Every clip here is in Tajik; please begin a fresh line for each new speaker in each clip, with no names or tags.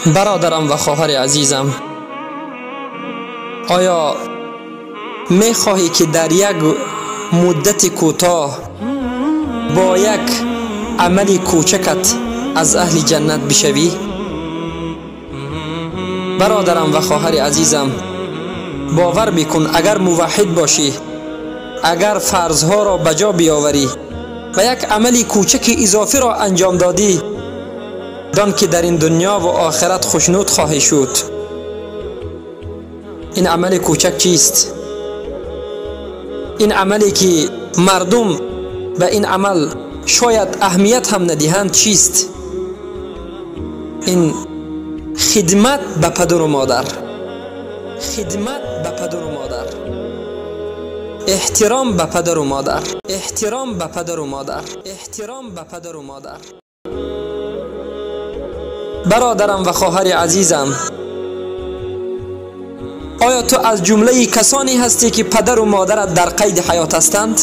Бародарам ва хоҳари азизам, оё мехоҳӣ ки дар як муддати кӯтоҳ бо як амали кӯчакат аз аҳли ҷаннат бишавӣ? Бародарам ва хоҳари азизам, бовар бикун, агар муваҳҳид бошӣ, агар фарзҳоро ба ҷо биёварӣ ва як амали кӯчаки изофиро анҷом додӣ, дон ки дар ин дунё ва охират хушнуд хоҳӣ шуд. Ин амали кӯчак чист? Ин амале ки мардум ба ин амал шояд аҳамият ҳам надиҳанд чист? Ин хидмат ба падару модар, хидмат ба падару модар, эҳтиром ба падару модар, эҳтиром ба падару модар, эҳтиром ба падару модар. Бародарам ва хоҳари азизам, оё ту аз ҷумлаи касоне ҳастӣ ки падару модарат дар қайди ҳаёт ҳастанд?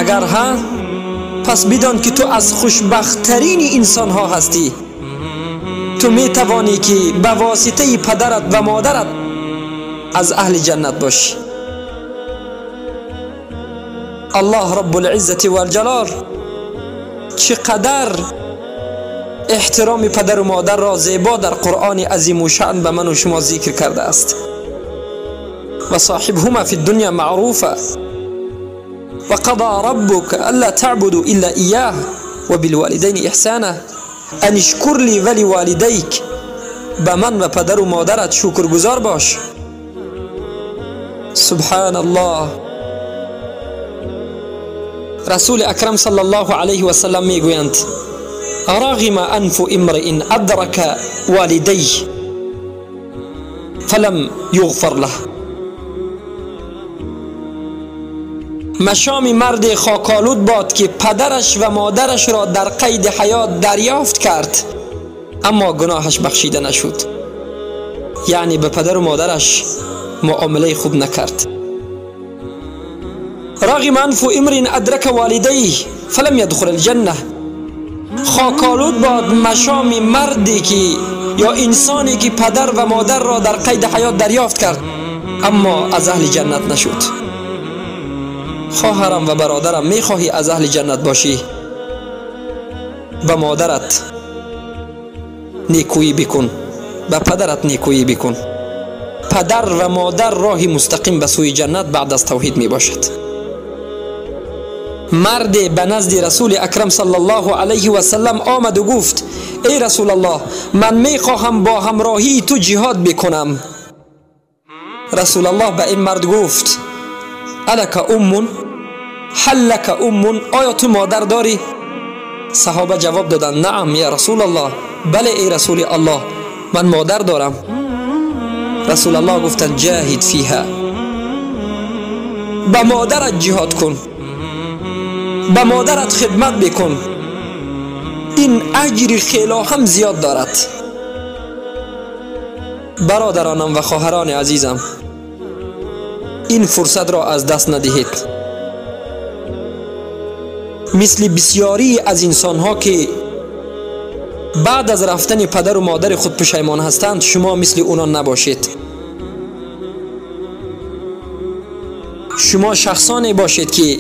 Агар ҳа, пас бидон ки ту аз хушбахттарини инсонҳо ҳастӣ. Ту метавонӣ ки ба воситаи падарат ва модарат аз аҳли ҷаннат бошӣ. Аллоҳ раббулиззати валҷалол чӣ қадар эҳтироми падару модарро зебо дар Қуръони азимушшаън ба ману шумо зикр кардааст. Ва соҳибҳума фи ддунё маъруфа ва қадо раббука алла таъбуду илла иёҳ ва билволидайни иҳсона ан ишкур ли ва ливолидайк. Ба ман ва падару модарат шукргузор бош. Субҳаналлоҳ. Расули акрам саллаллоҳу алайҳи васаллам мегӯянд: رغم أنف امرئ أدرك والديه فلم يغفر له. مشام مرد خاکالود باد که پدرش و مادرش را در قید حیات دریافت کرد، اما گناهش بخشیده نشد. یعنی به پدر و مادرش معامله خوب نکرد. رغم أنف امرئ أدرك والديه فلم يدخل الجنة. خاکالود باد مشام مردی که یا انسانی که پدر و مادر را در قید حیات دریافت کرد، اما از اهل جنت نشد. خواهرم و برادرم، میخواهی از اهل جنت باشی؟ به مادرت نیکویی بکن، به پدرت نیکویی بکن. پدر و مادر راه مستقیم به سوی جنت بعد از توحید می باشد. مرد به نزد رسول اکرم صلی الله علیه و سلم آمد و گفت: ای رسول الله، من میخواهم با همراهی تو جهاد بکنم. رسول الله به این مرد گفت: الک ام؟ هل لک ام؟ آیا تو مادر داری؟ صحابه جواب دادند: نعم یا رسول الله، بله ای رسول الله، من مادر دارم. رسول الله گفتند: جاهد فیها، به مادرت جهاد کن، به مادرت خدمت بکن، این اجر خیلی هم زیاد دارد. برادرانم و خواهران عزیزم، این فرصت را از دست ندهید. مثل بسیاری از انسانها که بعد از رفتن پدر و مادر خود پشیمان هستند، شما مثل اونان نباشید. شما شخصانی باشید که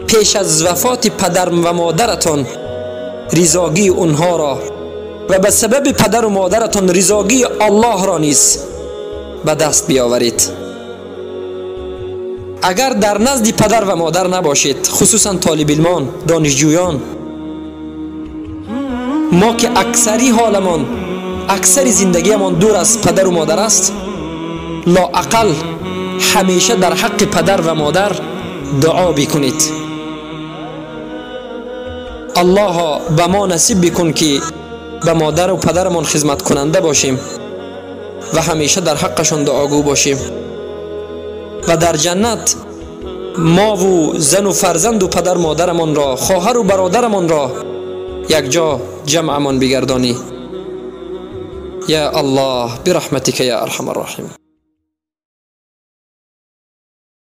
پیش از وفات پدر و مادرتان رضاگی اونها را و به سبب پدر و مادرتان رضاگی الله را نیز به دست بیاورید. اگر در نزد پدر و مادر نباشید، خصوصا طالب علمان، دانشجویان، ما که اکثری حالمان، اکثری زندگیمان دور از پدر و مادر است، لااقل همیشه در حق پدر و مادر دعا بکنید. الله به ما نصیب بکن که به مادر و پدرمان خدمت کننده باشیم و همیشه در حقشان دعاگو باشیم و در جنت ما و زن و فرزند و پدر مادرمان را، خواهر و برادرمان را یک جا جمعمان بگردانی. یا الله برحمتک یا ارحم الراحمین.